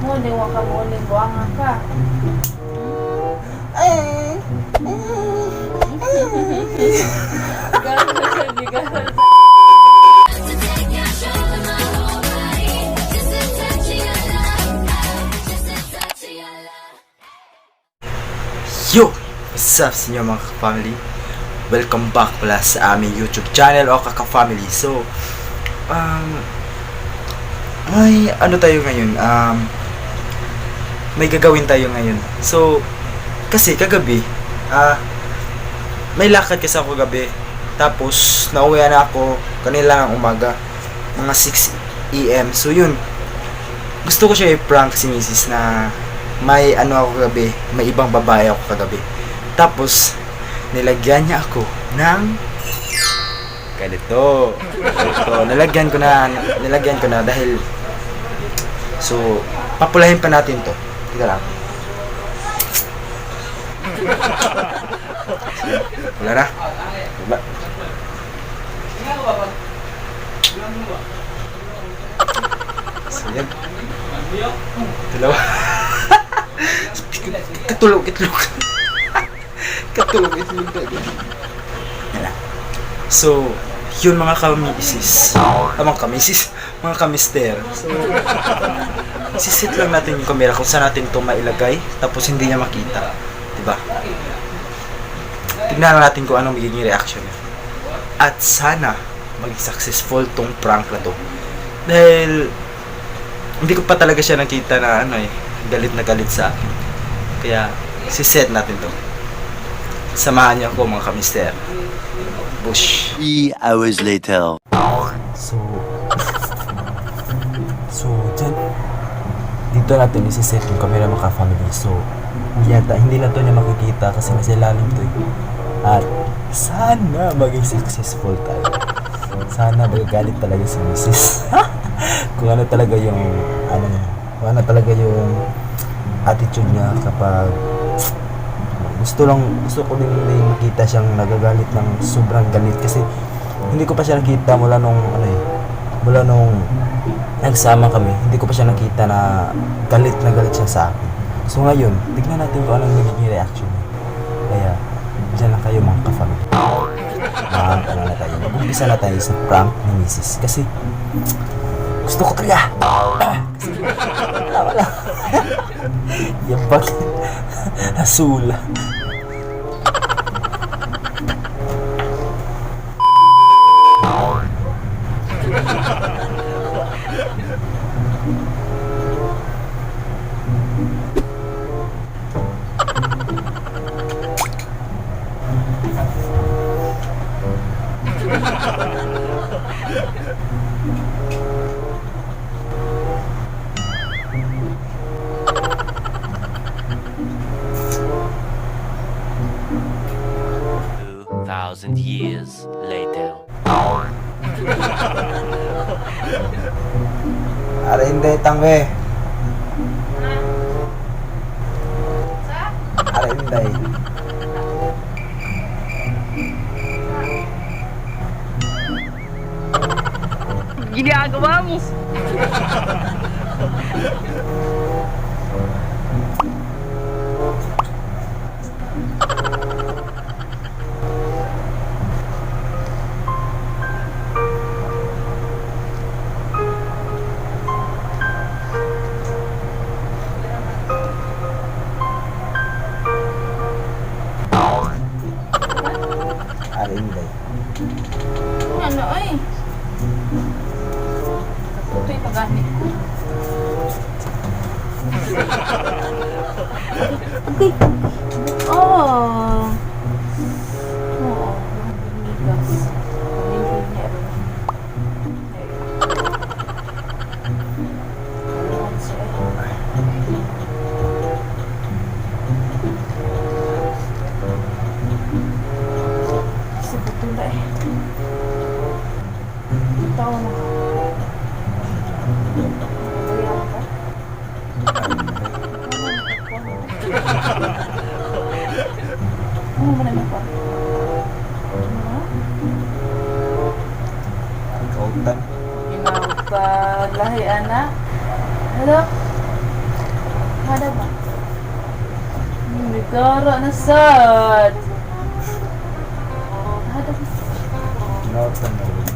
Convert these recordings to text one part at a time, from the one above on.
Mo, di wa ka mo uling buanga ka. Gano'n siya, Yo! What's up sa inyo, mga ka-family? Welcome back pala sa aming YouTube channel o kaka-family. So, may ano tayo ngayon? May gagawin tayo ngayon. So, kasi kagabi, may lakad kasi ako kagabi. Tapos, nauwi na ako kanila ng umaga. Mga 6 a.m. So, yun. Gusto ko siya i-prank si Mrs. na may ano ako kagabi, may ibang babae ako kagabi. Tapos, nilagyan niya ako ng ganito. Ganito. Nilagyan ko na dahil so, papulahin pa natin to. Teka lang. Wala na. Wala. So, yan. Dalawa. Katulog, itlog. Katulog, itlog talaga. Yan na. So, yun mga kamisis. Ah, mga kamisis. Mga kamister. So, sisit lang natin yung camera kung saan natin ito mailagay. Tapos hindi niya makita. Diba? Tignan lang natin kung anong magiging reaction niya. At sana maging successful tong prank na to. Dahil hindi ko pa talaga siya nakita na ano eh, galit na galit sa akin. Kaya, siset natin to. Samahan niyo ako, mga kamister. Bush. 3 hours later. So, dyan, dito natin isiset yung camera, mga family. So, yata, hindi na to niya makikita kasi nasa ilalim to eh. At, sana maging successful tayo. Sana magagalit talaga si Mrs. Kung ano talaga yung, ano niya, kung ano talaga yung attitude niya kapag gusto ko din may makita siyang nagagalit ng sobrang galit kasi hindi ko pa siya nakita mula nung ano eh, mula nung nagsama kami, hindi ko pa siya nakita na galit siya sa akin. So ngayon, tignan natin kung anong magiging reaction niya. Kaya dyan lang kayo, mga ka-family. Mag ano na tayo, mag-umpisa na tayo sa prank ni Mrs. Kasi gusto ko talaga. Kasi wala, wala. Yabag. Asula. 2,000 years later. Ara hindi tangwe. Ara hindi. Ginagawa mo. Ara hindi. Ano ay? Ito'y pagamit ko. Okay. Oh. Oo. Binigas. Binigas niya. Kasi putula eh. Tawa na ka. Kaya ka? Hada ba? Nagara na sad. Hada ba? Kinautan na rin.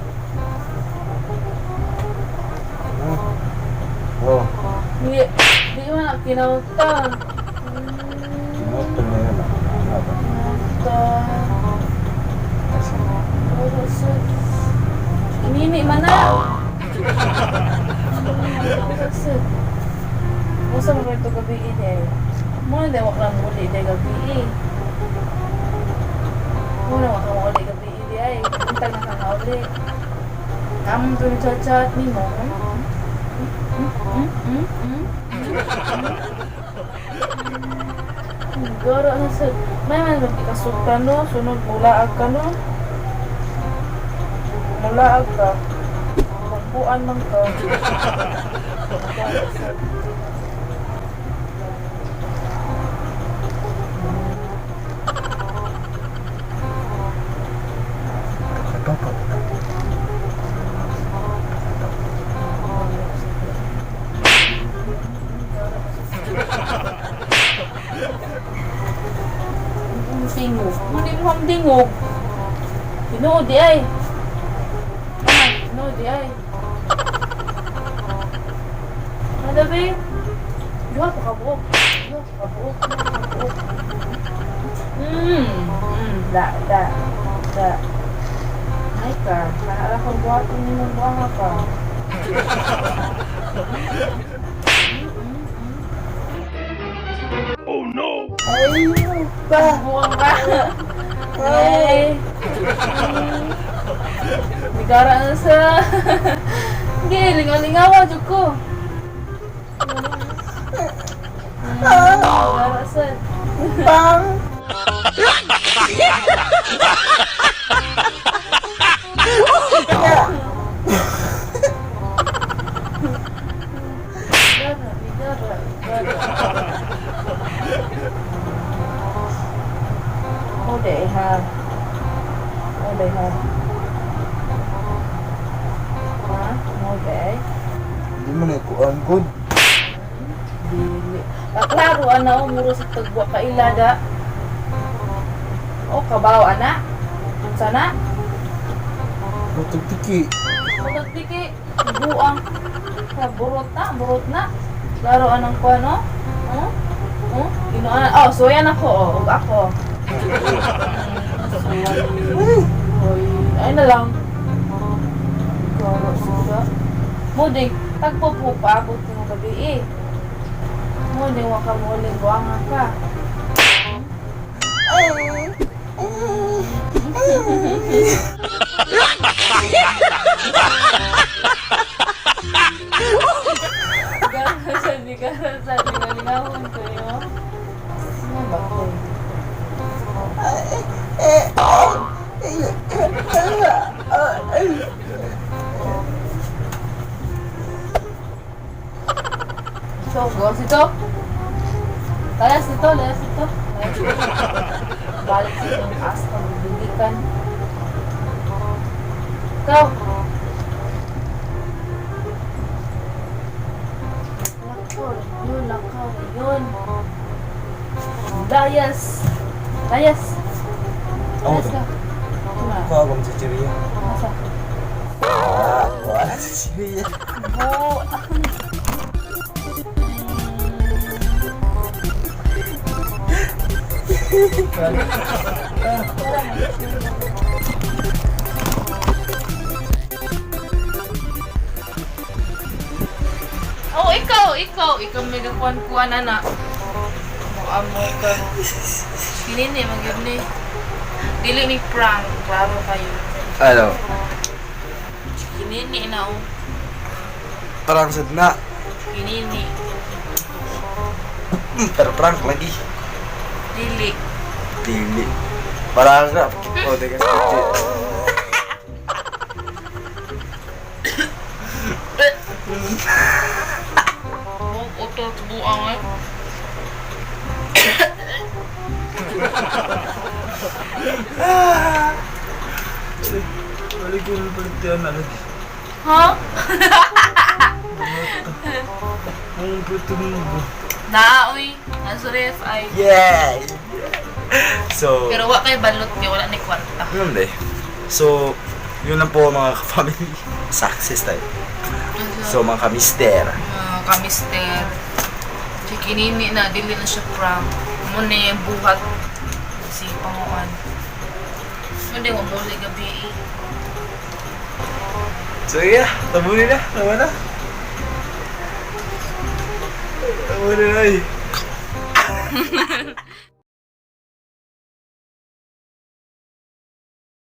Ah. Oh, Di, di man na kinautan. kinautan na yun. Ano ba? Kinautan. Kasi, Wala sad. Inini man na. Wala sad. Usa mo ito gabi ini eh. Muna din wak lang uli di gabi eh. Muna wak lang uli gabi di ay. Untag na ka nga uli. Kamong to ni chat ni mo. Goro na sa may man magkikasog ka no, sunod mulaag ka no. Mulaag ka. Magpuan man ka. Kapag. Ang tingog. Muna mo ang tingog. Tinuod di ay. Ah, tinuod di ay. Ano ba? Duha pa ka buok. Duha pa ka buok. Duha pa ka buok. Da, da, da. Ay ka, para kang buhaton ni mong buha ka. Ay, pa! Buwang ka. Ay. Bigara na sa... Hindi, lingaw-lingaw, jud ko. Bigara sa... Pang! Bigara, bigara, bigara. Ode ha. Ode ha. Ha? Ode. Hindi mo na ikuan, good. Dili. Ah, klaro ana o muro sa tagwa ka ilada. O kabaw ana. Unsa na? Matugtiki. Pagtiki buang. Sa burot na, burot na. Klaro anang kuan no? Oh? Oh? Ginoon. Oh, suwayan ako oh, ug ako. Suway. Hoy, ay na lang. Klaro sila. Muding, tagpo po paabot ng gabi eh. Muding, wa ka muli, buanga ka. Garasan, di garasan, di malingawon ko yun. Ano ba ko? So, go sito. Layas dito, layas dito. Layas dito. Balik sa itong asta, bibilikan. Go! Lakaw, yun, lakaw, yun. Layas! Layas! Ako Layas to. ka. Tuma, Kuha ko sa chiria. asa? Ah, wala sa chiria. Bu. Oh, ikaw, ikaw, ikaw may gakuan-kuan na. Mo ka. Kinini, magyud ni. Dili ni prank, klaro kayo. Ano? Kinini na oh. Parang sad na. Kinini. Pero prank lagi. Dili. Dili. Parang na. Oh, teka. Buong utot buang eh. Balik ko na balik yan na lagi. Ha? Ang puto mo. Naa oy, nasa ref ay. Yeah! So, Pero wa kay balot kay wala ni kwarta. yun de. So, yun lang po, mga ka-family. Success tayo. So, mga ka-mister. Mga kamister. Chikinini na dili na siya prank. Mo na yung buhat si panguan. Hindi mo muli gabi eh. So, yeah. Tabunin na. Tama na. Tabunin na eh.